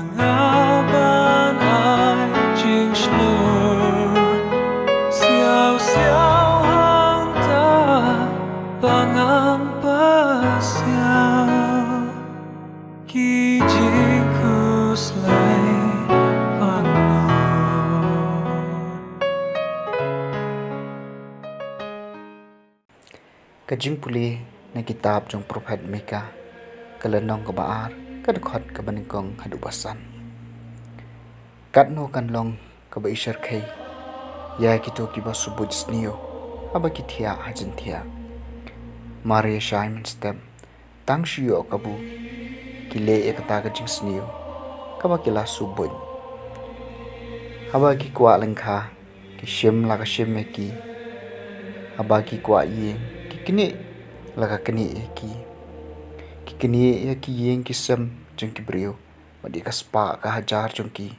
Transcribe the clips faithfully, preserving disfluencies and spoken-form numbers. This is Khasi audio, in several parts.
Nga ban ai jingshlur siaw siaw hangta ba ngam pasiaw ki jingkhuslai pangnud. Ka jingpule na kitab jong Prophet Mika, ka lynnong kaba ar, ka dkhot kaba nyngkong haduh ba san. Katno kan long kaba i shyrkhei ïa kito kiba subud sniew haba ki thiah ha jingthiah. Mar ïa shai mynstep, tang shu ïoh kabu ki leh ïa kata ka jingsniew kaba ki la subud. Haba ki kwah lyngkha, ki shim la ka shim ïa ki. Haba ki kwah ïing, ki knieh la ka knieh ïa ki. Ki knieh ïa ki ïing ki sem jong ki briew, bad ïa ka spah ka hajar jong ki.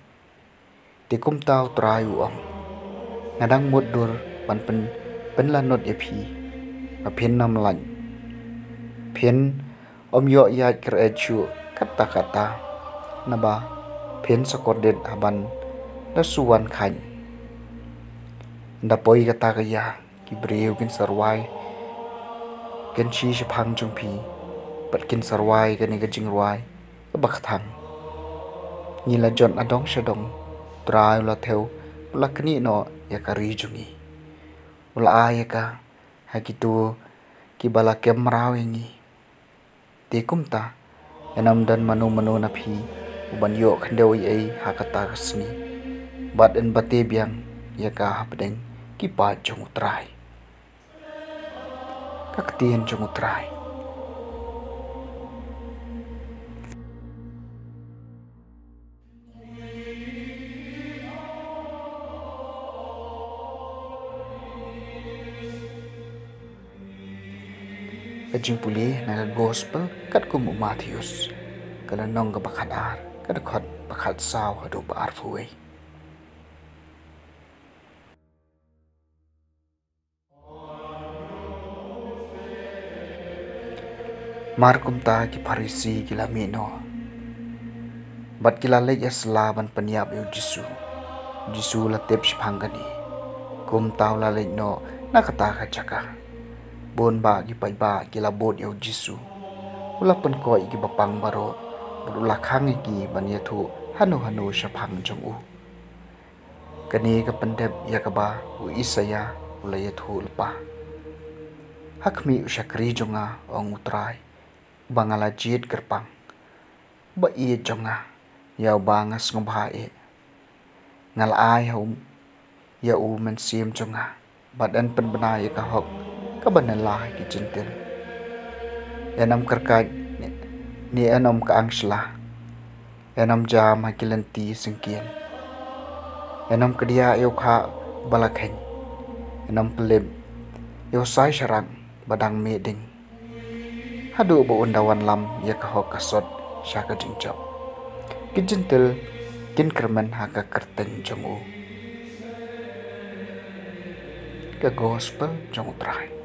Te kumta U Trai u ong: Nga dang mutdur ban pyn, pynlanot ïa phi, ba phin ym lait. Phin ym ïoh ïaid kyreit shuh katta katta, naba phin sa kordit haban da shu wan khait. Ynda poi kata ka ïa, ki briew kin sa rwai, kin shi shaphang jong phi, bad kin sa rwai kane ka jingrwai kaba kthang. Ngi la jot nadong shadong, U Trai u la thew, u la knieh noh ïa ka ri jong ngi. U la ai ïa ka ha kito kiba la kem mraw ïa ngi. Te kumta, yn ym don mano mano na phi uban ïoh khyndew ei ei ha kata ka sngi, bad yn bate biang ïa ka hapdeng ki paid jong U Trai. Ka ktien jong U Trai. Ka jingpule na ka Gospel katkum u Mathaios, ka lynnong kaba khatar, ka dkhot ba khatsaw haduh ba arphew wei. Mar kumta ki Pharisi ki la mih noh, bad ki la leit ïa sla ban pynïap ïa U Jisu. U Jisu u la tip shaphang kane, kumta u la leit noh na kata ka jaka. Bun bah ki paidbah ki la bud ïa U Jisu. U la pynkoit ïa kiba pang baroh, bad u la khang ïa ki ban ïathuh hano hano shaphang jong u. Kane ka pyndep ïa kaba u Isaïah u la ïathuh lypa: Ha khmih u shakri jong nga, ong U Trai, uba nga la jied kyrpang, uba ïeit jong nga, ïa uba nga sngewbha eh. Nga la ai ha u, ïa u Mynsiem jong nga, bad yn pynbna ïa ka hok kaba nylla ha ki Jentil. Yn ym kyrkait, ne, ne yn ym ka-ang shla. Yn ym jam ha ki lynti syngkien. Yn ym kdiah ïa u khah ba la kheiñ. Yn ym pynlip ïa u sai sharak ba dang mih ding, haduh ba un da wanlam ïa ka hok ka sot sha ka jingjop. Ki Jentil kin kyrmen ha ka kyrteng jong u. Ka Gospel jong U Trai.